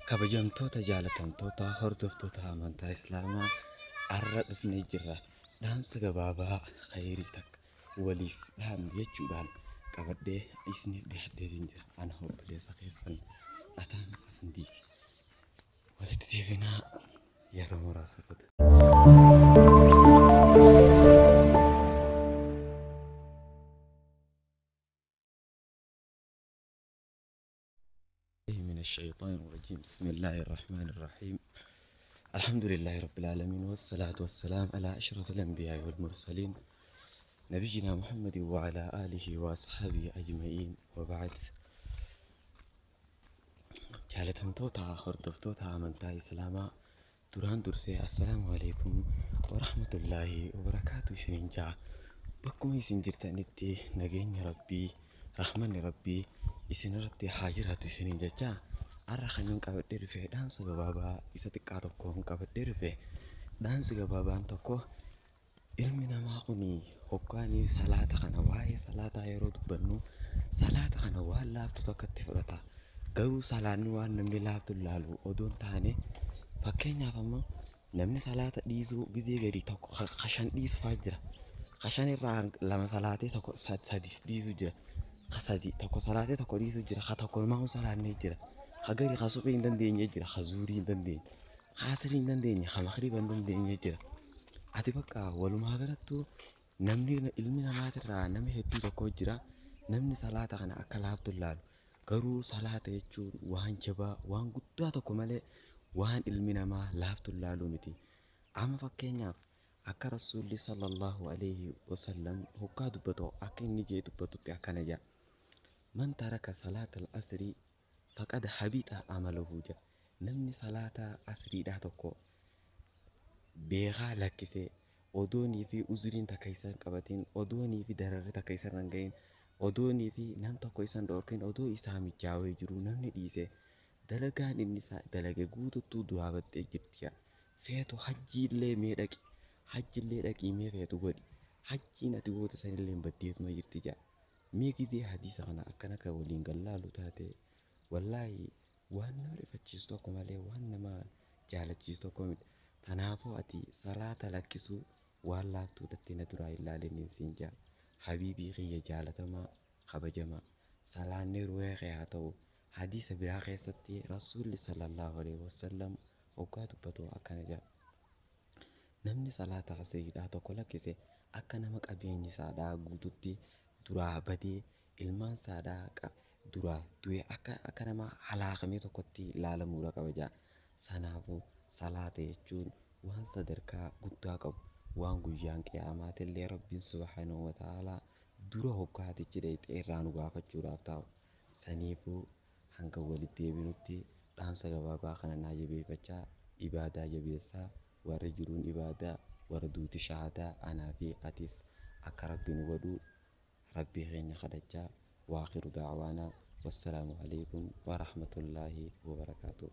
Kabajamtoota jaalatamtoota hordoftoota amantaa Islaamaa har'a dhufnee jirra. Dhaamsa gabaabaa khayrii takka waliif dhaamnu jechuudhaan qabadhee isiniif dhiyaadheetiin jira. Ana obboleessa keessan Ataan Afandii. Walitti deebinaa yeroo muraasa booda. من الشيطان الرجيم. بسم الله الرحمن الرحيم. الحمد لله رب العالمين، والصلاة والسلام على أشرف الأنبياء والمرسلين، نبينا محمد وعلى آله وأصحابه أجمعين، وبعد. Jaalatamtoota hordoftoota amantaa Islaamaa, duraan dursee assalaamu alaikum warahmatullaahi wabarakaatu isiniin ja'a. Bakkuma isin jirtanitti nageenya Rabbii, rahmanni Rabbii isinirratti haa jiraatu isiniin jecha, har'a kan hin qabadhee dhufe dhaamsa gabaabaa isa xiqqaa tokko hin qabadhee dhufe. Dhaamsi gabaabaan tokko, ilmi namaa kun hoggaanii salaata kana, waa'ee salaataa yeroo dubbannu, salaata kana waan laaftu takkatti fudhata. Garuu salaanni waan namni laaftu ilaalu odoo hin taane, fakkeenyaaf ammoo namni salaata dhiisuu gizee gadi tokko kashan dhiisu fa'aa jira. Kashan irraa lama salaatee tokko sadi dhiisu jira. Ka sadi tokko salaatee tokko dhiisu jira. Ka tokko maa'uun salaannee jira. Ka gadi ka suphii hin dandeenye jira. Ka zuurii hin dandeenye. Ka asrii hin dandeenye. Ka makriba hin dandeenye jira. Ati bakka walumaa galattuu namni ilmi namaatirraa nama hedduu tokko jira. Namni salaata kana akka laaftu ilaalu. Garuu salaata jechuun waan jabaa, waan guddaa tokko malee waan ilmi namaa laaftu ilaaluu miti. Amma fakkeenyaaf akka Rasuulli sallallahu alaihi wasallam hoggaa dubbatu, akka inni jee dubbatutti akkana jedha. Man taraka salaata al-asrii faqad habita amaluhu jedha. Namni salaata asriidhaa tokko beekaa lakkisee, odoonii fi uzuriin takka isa hin qabatin, odoonii fi dararri takka isa irra hin gahin, odoonii fi nam tokko isa hin dhorkin, odoo isaa mijaawee jiru namni dhiise, dalagaan inni dalage guututtuu duraa battee jirti. Feetu hajjiillee mee dhaqi, hajjiillee dhaqii mee feetu godhi, hajjiin ati goote sanillee baddeetuma jirti jedha. Mee gizee hadiisa kana akkana kan waliin gallaalu taate, wallaahi waan nama rifachiisu tokko malee waan nama jaalachiisu tokko miti. Kanaafuu ati salaata lakkisuu waan laaftuudhatti na duraa hin laalin siin jedha. Habiibii kiyya jaalatamaa kabajamaa, salaanni ruhee kee haa ta'u. Hadiisa biraa keessatti Rasuulli sallallahu alaihi wasallam hoggaa dubbatu akkana jedha. Namni salaata asriidhaa tokko lakkise akka nama qabeenyi isaadhaa guututti duraa badee, ilmaan isaadhaa duraa du'e, akka nama halaakamee tokkotti ilaalamuudha qaba jedha. Sanaafuu salaata jechuun waan sadarkaa guddaa qabu, waan guyyaan qiyaamaatillee Rabbiin subhaanahu wa ta'aalaa dura hoggaatichi dheeyxee irraa nu gaafachuudhaaf taa'u. Saniifuu hanga walitti deebinutti dhaamsa gabaabaa kana naa jabeeffachaa, ibaadaa jabeessaa. Warri jiruun ibaadaa, warra duuti shahaadaa, anaa fi atis akka Rabbi nu godhu Rabbii keenya kadhachaa, waakhiru da'waanaa wassalaamu alaikum warahmatullaahi wabarakaatuh.